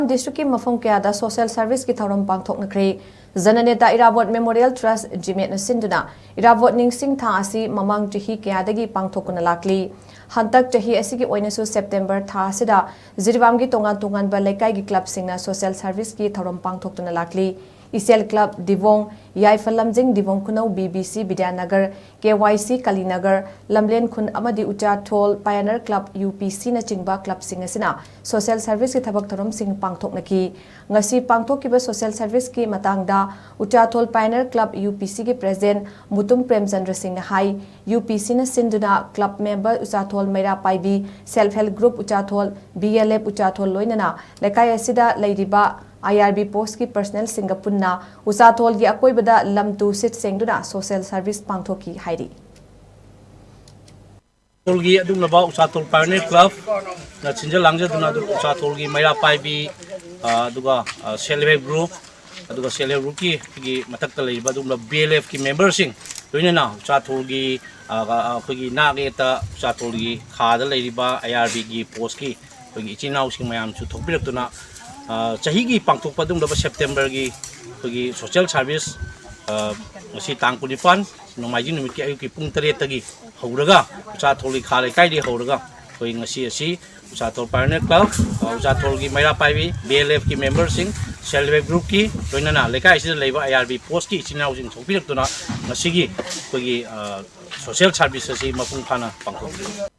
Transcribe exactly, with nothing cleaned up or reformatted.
ꯗꯤꯁꯇ꯭ꯔꯤꯛꯀꯤ ꯃꯐꯝ ꯀꯌꯥꯗ ꯁꯣꯁꯤꯌꯦꯜ ꯁꯔꯚꯤꯁꯀꯤ ꯊꯧꯔꯝ ꯄꯥꯡꯊꯣꯛꯅꯈ꯭ꯔꯦ꯫ ꯖꯅꯅꯦꯇꯥ ꯏꯔꯥꯕꯣꯠ ꯃꯦꯃꯣꯔꯤꯌꯦꯜ ꯇ꯭ꯔꯁ, ꯖꯤꯃꯦꯠꯅ ꯁꯤꯟꯗꯨꯅ ꯏꯔꯥꯕꯣꯠ ꯅꯤꯡꯁꯤꯡ ꯊꯥ ꯑꯁꯤ ꯃꯃꯥꯡ ꯆꯍꯤ ꯀꯌꯥꯗꯒꯤ ꯄꯥꯡꯊꯣꯛꯇꯨꯅ ꯂꯥꯛꯂꯤ꯫ ꯍꯟꯗꯛ ꯆꯍꯤ ꯑꯁꯤꯒꯤ ꯑꯣꯏꯅꯁꯨ ꯁꯦꯞꯇꯦꯝꯕꯔ ꯊꯥ ꯑꯁꯤꯗ ꯖꯤꯔꯤꯕꯥꯝꯒꯤ ꯇꯣꯉꯥꯟ ꯇꯣꯉꯥꯟꯕ ꯂꯩꯀꯥꯏꯒꯤ ꯀ꯭ꯂꯕꯁꯤꯡꯅ ꯁꯣꯁꯤꯌꯦꯜ ꯁꯔꯚꯤꯁꯀꯤ ꯊꯧꯔꯝ ꯄꯥꯡꯊꯣꯛꯇꯨꯅ ꯂꯥꯛꯂꯤ꯫ ꯏꯆꯦꯜ ꯀ꯭ꯂꯕ ꯗꯤꯕꯣꯡ, ꯌꯥꯏꯐ ꯂꯝꯖꯤꯡ ꯗꯤꯕꯣꯡ ꯈꯨꯅꯧ B B C ꯕꯤꯗ꯭ꯌꯥꯅꯒꯔ, K Y ꯁꯤ ꯀꯂꯤꯅꯒꯔ, ꯂꯝꯂꯦꯟ ꯈꯨꯟ ꯑꯃꯗꯤ ꯎꯆꯥꯊꯣꯜ ꯄꯥꯏꯑꯣꯅꯤꯌꯔ ꯀ꯭ꯂꯕ, ꯌꯨ ꯄꯤ ꯁꯤꯅꯆꯤꯡꯕ ꯀ꯭ꯂꯕꯁꯤꯡ ꯑꯁꯤꯅ ꯁꯣꯁꯤꯌꯦꯜ ꯁꯔꯚꯤꯁꯀꯤ ꯊꯕꯛ ꯊꯧꯔꯝꯁꯤꯡ ꯄꯥꯡꯊꯣꯛꯅꯈꯤ꯫ ꯉꯁꯤ ꯄꯥꯡꯊꯣꯛꯈꯤꯕ ꯁꯣꯁꯤꯌꯦꯜ ꯁꯔꯚꯤꯁꯀꯤ ꯃꯇꯥꯡꯗ ꯎꯆꯥꯊꯣꯜ ꯄꯥꯏꯑꯣꯅꯤꯌꯔ ꯀ꯭ꯂꯕ, ꯌꯨ ꯄꯤ ꯁꯤꯒꯤ ꯄ꯭ꯔꯦꯁꯤꯗꯦꯟꯠ ꯃꯨꯇꯨꯝ ꯄ꯭ꯔꯦꯝꯆꯟꯗ꯭ꯔ ꯁꯤꯡꯅ ꯍꯥꯏ, ꯌꯨ ꯄꯤ ꯁꯤꯅ ꯁꯤꯟꯗꯨꯅ ꯀ꯭ꯂꯕ ꯃꯦꯝꯕꯔ ꯎꯆꯥꯊꯣꯜ ꯃꯩꯔꯥ ꯄꯥꯏꯕꯤ, ꯁꯦꯜꯐ ꯍꯦꯜꯞ ꯒ꯭ꯔꯨꯞ ꯎꯆꯥꯊꯣꯜ, ꯕꯤ ꯑꯦꯜ ꯑꯦꯐ ꯎꯆꯥꯊꯣꯜ ꯂꯣꯏꯅꯅ ꯂꯩꯀꯥꯏ ꯑꯁꯤꯗ ꯂꯩꯔꯤꯕ ꯑꯥꯏ ꯑꯥꯔ ꯕꯤ ꯄꯣꯁꯀꯤ ꯄꯔꯁꯅꯦꯜꯁꯤꯡꯒ ꯄꯨꯟꯅ ꯎꯆꯥꯊꯣꯜꯒꯤ ꯑꯀꯣꯏꯕꯗ ꯂꯝ ꯇꯨ ꯁꯤꯠ ꯁꯦꯡꯗꯨꯅ ꯁꯣꯁꯤꯌꯦꯜ ꯁꯔꯚꯤꯁ ꯄꯥꯡꯊꯣꯛꯈꯤ ꯍꯥꯏꯔꯤ꯫ ꯎꯆꯥꯊꯣꯜꯒꯤ ꯑꯗꯨꯒꯨꯝꯂꯕ ꯎꯆꯥꯊꯣꯜ ꯄꯥꯏꯑꯣꯅꯤꯌꯔ ꯀ꯭ꯂꯕꯅ ꯁꯤꯟꯖ ꯂꯥꯡꯖꯗꯨꯅ ꯑꯗꯨꯝ ꯎꯆꯥꯊꯣꯜꯒꯤ ꯃꯩꯔꯥ ꯄꯥꯏꯕꯤ, ꯑ, ꯑꯗꯨꯒ, ꯑ, ꯁꯦꯜꯐ ꯍꯦꯜꯞ ꯒ꯭ꯔꯨꯞ, ꯑꯗꯨꯒ ꯁꯦꯜꯐ ꯍꯦꯜꯞ ꯒ꯭ꯔꯨꯞꯀꯤ ꯑꯩꯈꯣꯏꯒꯤ ꯃꯊꯛꯇ ꯂꯩꯔꯤꯕ ꯑꯗꯨꯒꯨꯝꯂꯕ ꯕꯤ ꯑꯦꯜ ꯑꯦꯐꯀꯤ ꯃꯦꯝꯕꯔꯁꯤꯡ, ꯂꯣꯏꯅꯅ ꯎꯆꯥꯊꯣꯜꯒꯤ, ꯑ, ꯑ, ꯑꯩꯈꯣꯏꯒꯤ ꯅꯥꯛ ꯌꯦꯠꯇ ꯎꯆꯥꯊꯣꯜꯒꯤ ꯈꯥꯗ ꯂꯩꯔꯤꯕ ꯑꯥꯏ ꯑꯥꯔ ꯕꯤꯒꯤ ꯄꯣꯁꯀꯤ ꯑꯩꯈꯣꯏꯒꯤ ꯏꯆꯤꯟ ꯏꯅꯥꯎꯁꯤꯡ ꯃꯌꯥꯝꯁꯨ ꯊꯣꯛꯄꯤꯔꯛꯇꯨꯅ, ꯑ, ꯆꯍꯤꯒꯤ ꯄꯥꯡꯊꯣꯛꯄ ꯑꯗꯨꯒꯨꯝꯂꯕ ꯁꯦꯞꯇꯦꯝꯕꯔꯒꯤ ꯑꯩꯈꯣꯏꯒꯤ ꯁꯣꯁꯤꯌꯦꯜ ꯁꯥꯔꯚꯤꯁ, ꯑ, ꯉꯁꯤ ꯇꯥꯡ ꯀꯨꯟꯅꯤꯄꯥꯟ, ꯅꯣꯡꯃꯥꯏꯖꯤꯡ ꯅꯨꯃꯤꯠꯀꯤ ꯑꯌꯨꯛꯀꯤ ꯄꯨꯡ ꯇꯔꯦꯠꯇꯒꯤ ꯍꯧꯔꯒ, ꯎꯆꯥꯊꯣꯜꯒꯤ ꯈꯥ ꯂꯩꯀꯥꯏꯗꯒꯤ ꯍꯧꯔꯒ ꯑꯩꯈꯣꯏ ꯉꯁꯤ ꯑꯁꯤ ꯎꯆꯥꯊꯣꯜ ꯄꯥꯏꯑꯣꯅꯤꯌꯔ ꯀ꯭ꯂꯕ, ꯑ, ꯎꯆꯥꯊꯣꯜꯒꯤ ꯃꯩꯔꯥ ꯄꯥꯏꯕꯤ, ꯕꯤ ꯑꯦꯜ ꯑꯦꯐꯀꯤ ꯃꯦꯝꯕꯔꯁꯤꯡ, ꯁꯦꯜꯐ ꯍꯦꯜꯞ ꯒ꯭ꯔꯨꯞꯀꯤ, ꯂꯣꯏꯅꯅ ꯂꯩꯀꯥꯏ ꯑꯁꯤꯗ ꯂꯩꯕ ꯑꯥꯏ ꯑꯥꯔ ꯕꯤ ꯄꯣꯁꯀꯤ ꯏꯆꯤꯟ ꯏꯅꯥꯎꯁꯤꯡ ꯊꯣꯛꯄꯤꯔꯛꯇꯨꯅ ꯉꯁꯤꯒꯤ ꯑꯩꯈꯣꯏꯒꯤ, ꯑ, ꯁꯣꯁꯤꯌꯦꯜ ꯁꯥꯔꯚꯤꯁ ꯑꯁꯤ ꯃꯄꯨꯡ ꯐꯥꯅ ꯄꯥꯡꯊꯣꯛꯂꯤ꯫